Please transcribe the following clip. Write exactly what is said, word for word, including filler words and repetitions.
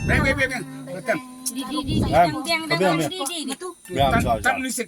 Wei, wei, wei, wei. Tang. Di, di, di, di, Em, dang, dang, ka biang, dang, biang. Di, di, di. Biang, Tang, biang, tang biang. Ni seki.